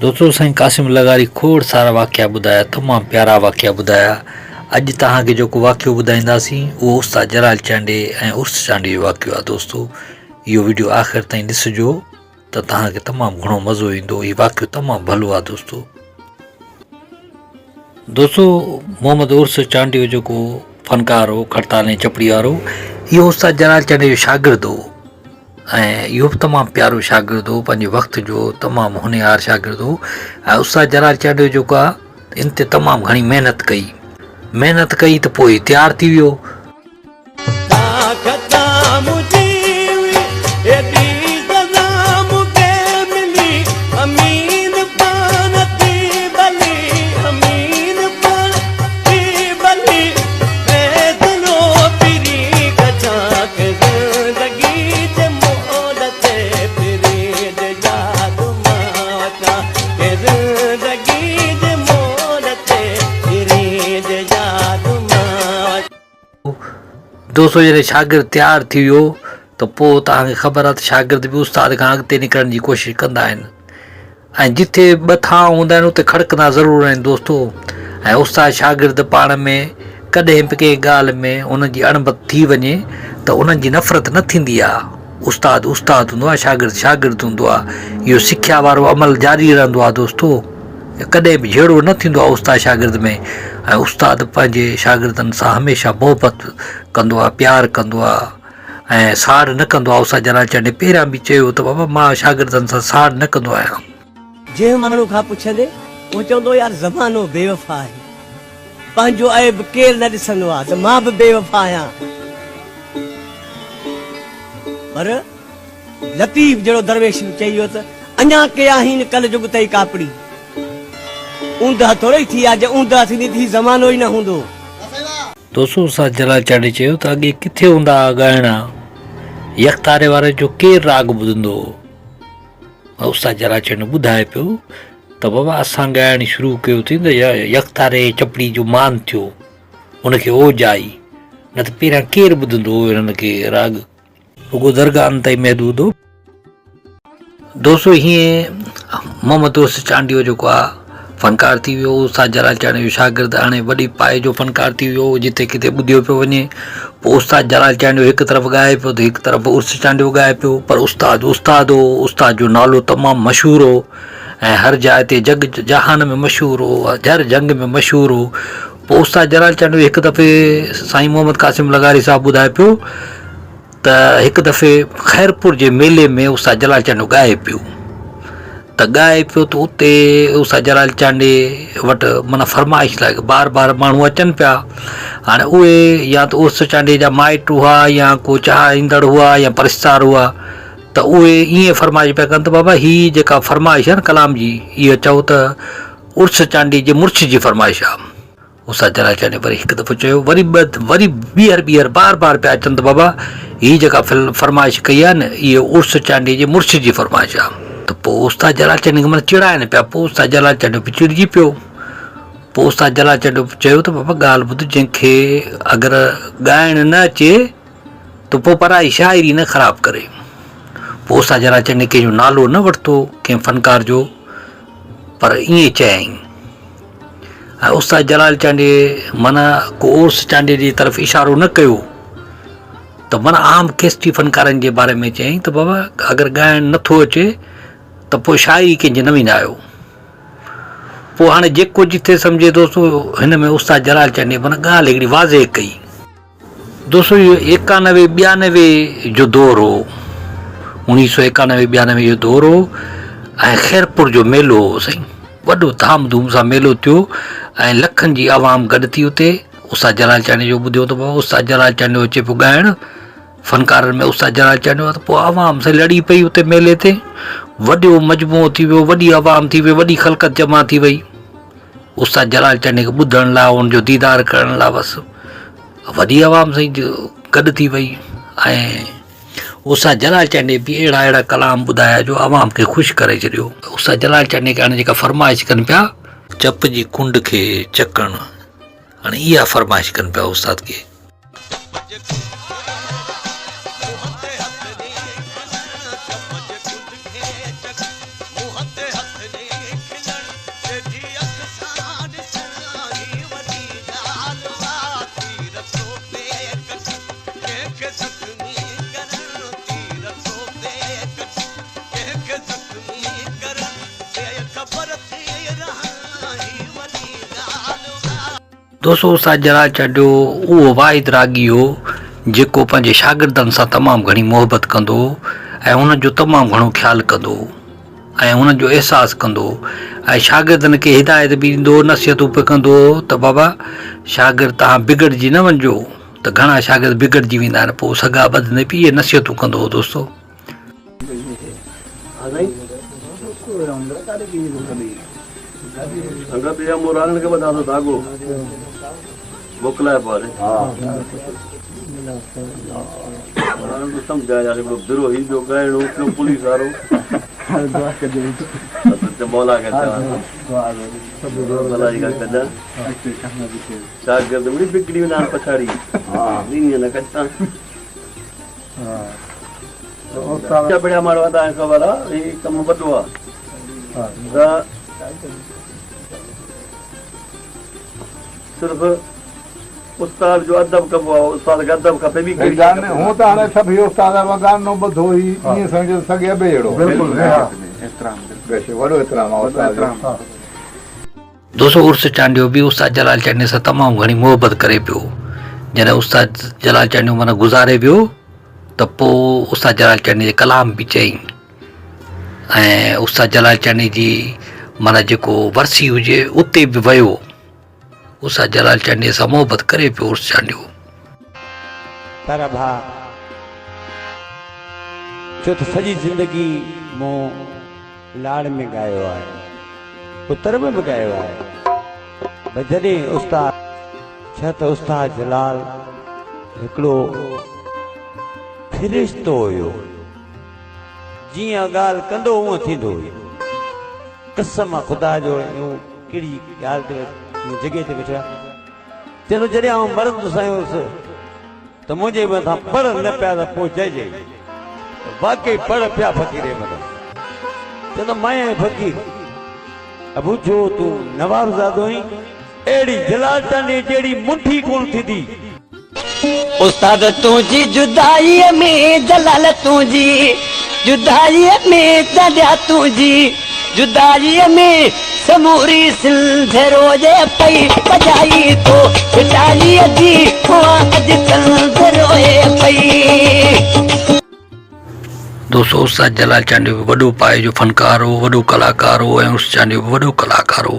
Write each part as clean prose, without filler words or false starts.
دوستو سائين قاسم لغاري کوڙ سارا واقعا ٻڌايا تمام پيارا واقعا ٻڌايا اڄ توهان کي جيڪو واقعو ٻڌائينداسين اهو استاد جلال چانڊيي ۽ عرس چانڊيي جو واقعو آهي دوستو اهو ويڊيو آخر تائين ڏسجو ته توهان کي تمام گهڻو مزو ايندو هي واقعو تمام ڀلو آهي دوستو دوستو محمد عرس چانڊيو جيڪو فنڪار هو کڙتال ۽ چپڙي وارو اهو استاد جلال چانڊيي جو شاگرد هو ۽ اهو به تمام پيارو شاگرد هو پنهنجي وقت جو تمام هونهار شاگرد هو ۽ استاد جلال چانڊيو جيڪو آهي ان تي تمام گهڻي محنت ڪئي محنت ڪئي ته پوء تيار ٿي ويو. دوستو جڏهن شاگرد تيار ٿي ويو ته پوء توهان کي خبر آهي ته شاگرد به استاد کان اڳتي نڪرڻ جي ڪوشش ڪندا آهن ۽ جتي ٻه ٿانء هوندا آهن اتي کڙڪندا ضرور آهن دوستو ۽ استاد شاگرد پاڻ ۾ ڪڏهن به ڪنهن ڳالهه ۾ انهن جي اڻبت ٿي وڃي ته انهن جي نفرت نه ٿيندي آهي استاد استاد هوندو آهي شاگرد شاگرد هوندو آهي اهو سکيا وارو عمل جاري رهندو آهي دوستو ڪڏهن به جهيڙو نه ٿيندو آهي استاد شاگرد ۾ ۽ استاد پنهنجي شاگردن سان هميشه محبت ڪندو آهي پيار ڪندو آهي ۽ ساڙ نه ڪندو آهي استاد جلال چانڊيي پهريان به چيو ته بابا مان شاگردن سان ساڙ نه ڪندو آهيان. جنهن ماڻهو کان پڇندي اهو چوندو يار زمانو بيوفا آهي پنهنجو عيب ڪير نه ڏسندو آهي ته مان به بيوفا آهيان پر لطيف جهڙو درويش به چئي ويو ته اڃا ڪي آهين ڪل جڳ تئي ڪاپڙي اوندهه ٿورئي ٿي آهي جي اوندهه ٿيندي ته هي زمانو ئي نه هوندو. دوستو استاد جلال چانڊيي چيو ته اڳي ڪٿي هوندا ها ڳائڻا، يڪتاري واري جو ڪير راڳ ٻڌندو هو؟ استاد جلال چانڊيو ٻڌائي پيو ته بابا اسان ڳائڻ شروع ڪيو ٿي ته يڪتاري چپڙي جو مان ٿيو، ان کي اوج آئي، نه ته پهريان ڪير ٻڌندو هو هنن کي راڳ. رڳو درگاهن تائين محدود هو. دوستو هيئن محمد دوست چانڊيو جيڪو آ فنڪار ٿي ويو استاد جلال چانڊيو جو شاگرد هاڻي وڏي پائي جو فنڪار ٿي ويو جتي ڪٿي ٻڌيو پيو وڃي پوء استاد جلال چانڊيو هڪ طرف ڳائي پيو ته هڪ طرف عرس چانڊيو ڳائي پيو پر استاد استاد هو استاد جو نالو تمام مشهور هو ۽ هر جاء تي جڳ جهان ۾ مشهور هو هر جنگ ۾ مشهور هو پوء استاد جلال چانڊيو هڪ دفعي سائين محمد قاسم لغاري صاحب ٻڌائي پيو ته هڪ دفعي خيرپور جي ميلي ۾ استاد جلال چانڊيو ڳائي پيو ته ڳائي پيو ته اتي استاد جلال چانڊيي وٽ معنيٰ فرمائش لاء بار بار ماڻهو اچن پيا هاڻي اهي يا ته عرس چانڊيي جا مائٽ هئا يا ڪو چاهيندڙ هئا يا پرستار هئا ته اهي ائين فرمائش پيا ڪن ته بابا هي جيڪا فرمائش آهي نه ڪلام جي اها چئو ته عرس چانڊيي جي مڙس جي فرمائش آهي. استاد جلال چانڊيو وري هڪ دفعو چيو، وري ٻه، وري ٻيهر ٻيهر بار بار پيا اچن ته بابا هي جيڪا فرمائش ڪئي آهي نه اهي عرس چانڊيي جي مرشد جي فرمائش آهي. ته پوء استاد جلال چانڊيي کي معنيٰ چيڙائن پيا، پوء استاد جلال چانڊيو به چڙجي پيو. پوء استاد جلال چانڊيو چيو ته بابا ڳالهه ٻڌ جنهن کي اگر ڳائڻ نه اچي ته پوء پرائي شاعري نه خراب ڪري. پوء استاد جلال چانڊيي ڪنهن جو نالو نه ورتو ڪنهن فنڪار جو پر ائين چيائين. ۽ استاد جلال چانڊيي معنيٰ ڪو عرس چانڊيي جي طرف اشارو نه ڪيو ته معنيٰ عام ڪيسٽي فنڪارن جي باري ۾ چيائين ته بابا اگر ڳائڻ نه ٿو اچي ته پوء شاعري ڪنهن جي نه وڃايو. پوء هاڻي جيڪو جٿي سمجهي دوستو هن ۾ استاد جلال چانڊيي معنيٰ ڳالهه هڪڙي واضح ڪئي. دوستو اهو ايڪانوي ٻيانوي جو دور هو، اوڻيهه سو ايڪانوي ٻيانوي جو دور هو ۽ خيرپور جو ميلو هو سائين وڏو ڌام ڌوم سان ميلو ٿيو ۽ لکن جي عوام گڏ ٿي اتي استاد جلال چانڊيو جو ٻڌيو ته بابا استاد جلال چانڊيو اچي پيو ڳائڻ فنڪارن ۾ استاد جلال چانڊيو ته پوء عوام سائين لڙي پئي اتي ميلي تي وڏو مجموعو ٿي ويو وڏي عوام ٿي وئي وڏي خلقت جمع ٿي وئي استاد جلال چانڊيي کي ٻڌڻ لاء ان جو ديدار ڪرڻ لاء بس وڏي عوام سائين گڏ ٿي وئي ۽ استاد جلال چانڊيي به اهڙا اهڙا ڪلام ٻڌايا جو عوام کي خوش ڪري ڇڏيو. استاد جلال چانڊيي کي هاڻي جيڪا فرمائش ڪن پيا. چپ جي ڪنڊ کي چڪڻ هاڻي اها فرمائش ڪن پيا استاد کي. دوستو استاد جلال چانڊيو اهو واحد راڳي هو جيڪو پنهنجي شاگردن سان تمام گهڻي محبت ڪندو هو ۽ انهن جو تمام گهڻو خيال ڪندو هو ۽ انهن جو احساس ڪندو هو ۽ شاگردن کي هدايت به ڏيندو هو نصيحتون به ڪندو هو ته بابا شاگرد توهان بگڙجي نه وڃجو ته گهڻا شاگرد بگڙجي ويندا آهن پوء سڳا ٻڌندي به اهي نصيحتون ڪندو هو دوستو. سنگت يا مورالن کي ٻڌان ٿو ڌاڳو موڪلائي پوء مورالن کي سمجهايان هڪڙو برو هي ٻيو ڳائڻو ٽيو پوليس وارو مولا کي چوان ٿو ڀلائي کان ڪجان شاگرد مڙئي بگڙي ويندا آهن پڇاڙي ائين نه ڪجان چٻڙيا ماڻهو آهن توهان کي خبر آهي هي ڪم وڏو آهي ته صرف استاد جو ادب ڪبو آهي استاد کي ادب کپي ٻي ڪهڙي شيء کپي. هونء ته هاڻي سڀ هي استاد وڳانو ٻڌو هي ائين سمجهو ته سڳي ابي جهڙو بلڪل احترام بيشڪ وڏو احترام آهي استاد جو. دوستو عرس چانڊيو به استاد جلال چانڊيي سان تمام گهڻي محبت ڪري پيو. جڏهن استاد جلال چانڊيو معنيٰ گذاري ويو ته پوء استاد جلال چانڊيي جي ڪلام به چيائين ۽ استاد جلال چانڊيي جي معنيٰ جيڪو ورسي هجي اتي به ويو. استاد جلال چانڊيي سان محبت ڪري پيو عرس چانڊيو. پر ڀاء ڇو ته سڄي زندگي مون لاڙ ۾ ڳايو آهي، اتر ۾ به ڳايو آهي، پر جڏهن استاد ڇا ته استاد جلال هڪڙو فرشتو هيو، جيئن ڳالهه ڪندو هونئن ٿيندو هيو. قسم آ خدا جو اهو ڪهڙي ڳالهه تي جڳهه تي ويٺو آهيان. چوندو جڏهن آئون مرندس ۽ اس ته منهنجي مٿان پڙ نه پيا ته پوء چئجي ته واقعي پڙ پيا فقير جي مٿان. چوندو مان آهيان فقير. ابو جو تون نوابزادو آهين اهڙي جلال ٽانڊي جهڙي منٺي ڪونه ٿيندي. استاد تنهنجي جدائيء ۾ جلال تنهنجي جدائيء ۾ چانڊيا تنهنجي جدائيء ۾ سموري سنڌ روئي پئي پڄائي تو ڀٽائيء جي اها اڄ سنڌ روئي پئي. دوستو استاد جلال چانڊيو به وڏو پائي جو فنڪار هو وڏو ڪلاڪار هو ۽ عرس چانڊيو به وڏو ڪلاڪار هو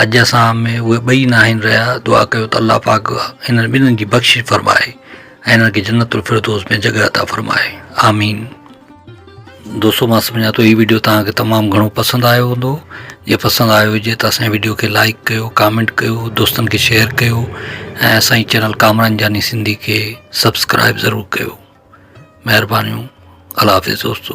اڄ اسان ۾ اهي ٻئي ناهن رهيا دعا ڪيو ته الله پاڪ انهن ٻنهن جي بخشش فرمائي ۽ انهن کي جنت الفردوس ۾ جڳهه عطا فرمائي آمين. دوستو مان سمجهان ٿو هي ويڊيو توهان کي تمام گهڻو پسند آيو هوندو جي پسند آيو هجي ته اسان جي ويڊيو کي لائڪ ڪيو ڪامينٽ ڪيو دوستن کي شيئر ڪيو ۽ اسان جي چينل ڪامران جاني سنڌي کي سبسڪرائب ضرور ڪيو مهربانيون الله حافظ دوستو.